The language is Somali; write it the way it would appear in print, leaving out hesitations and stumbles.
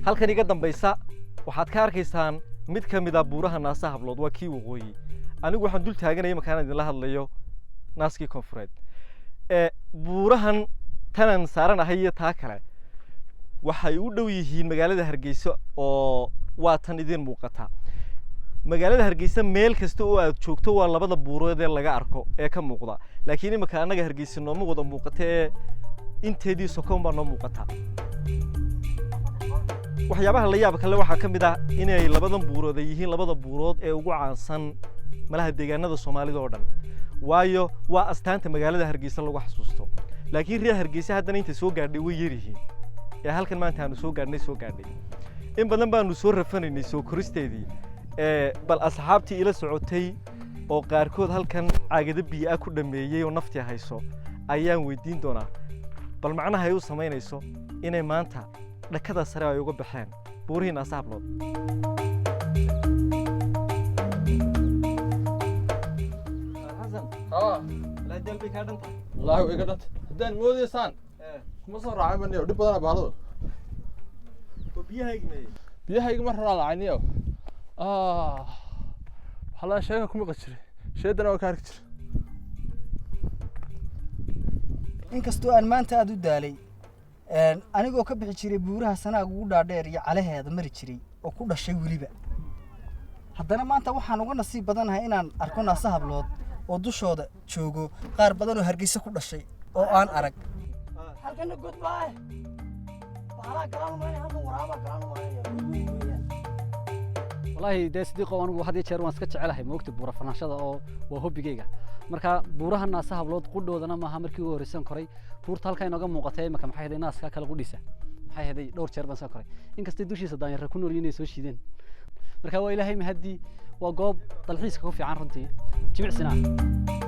Halkan iga dambaysa waxaad ka arkaysaan mid ka mid ah buuraha Naasa Hablood, waa kii waqooyi. Anigu waxaan dul taaganaya markaan idinla hadlayo naaskii koonfureed ee buurahan tanan saaranahay iyo taa kale waxay u dhow yihiin magaalada Hargeysa, oo waa tan idin muuqata. Magaalada Hargeysa meel kasta oo aad joogto waa labada buurood ee laga arko ee ka muuqda, laakiin imika annaga Hargeysa nooma wada muuqata ee inteedii sokoon baa noo muuqata. Waxyaabaha la yaab kale waxaa ka mid ah inay labadan buurood ay yihiin labada buurood ee ugu caansan malaha deegaanada Soomaalida oo dhan, waayo waa astaanta magaalada Hargeysa lagu xasuusto. Laakiin reer Hargeysa haddana inta soo gaadhay way yar yihiin ee halkan maanta aanu soo gaadhnay. Soo gaadhay in badan baanu soo rafanaynay soo koristeedii. Bal asxaabtii ila socotay oo qaarkood halkan caagado biyo ah ku dhameeyey oo naftii hayso ayaan weydiin doonaa bal macnaha ay u samaynayso inay maanta dhakada sare ay uga baxeen buurihii Naasa Hablood. Wallaahi way iga dhanta. Haddaan moodaysaan kuma soo raacay baniyo dhib badana baaladu. Biyaha igama raacay niyow. Waxaa la sheega kuma qad jiray, sheedana waa ka arki jiray. Inkastoo aan maanta aada u daalay, anigoo ka bixi jiray buuraha Sanaag ugu dhaadheer iyo calaheeda mari jiray oo ku dhashay weliba, haddana maanta waxaan uga nasiib badanahay inaan arko Naasa Hablood oo dushooda joogo qaar badan oo Hargeysa ku dhashay oo aan arag. Halkana god baa bahalaa galaan maaya, halkan waraabaa galaan maaya. Wallaahi dee Sidiiqo, anigu had iyo jeer waan iska jecelahay moogta buura fanaanshada oo waa hobbigayga. Marka buuraha Naasa Hablood qudhoodana maaha markii ugu horreysan koray. Buurta halkaa inooga muuqatay imaka, maxay ahayd, naaska kale qudhiisa, maxay ahayd, dhowr jeer baan soo koray, inkastay dushiisa daanyarra ku nool yihiin ay soo shiideen. Marka waa Ilaahay mahaddii, waa goob dalxiiska ku fiican runtii, jimicsina ah.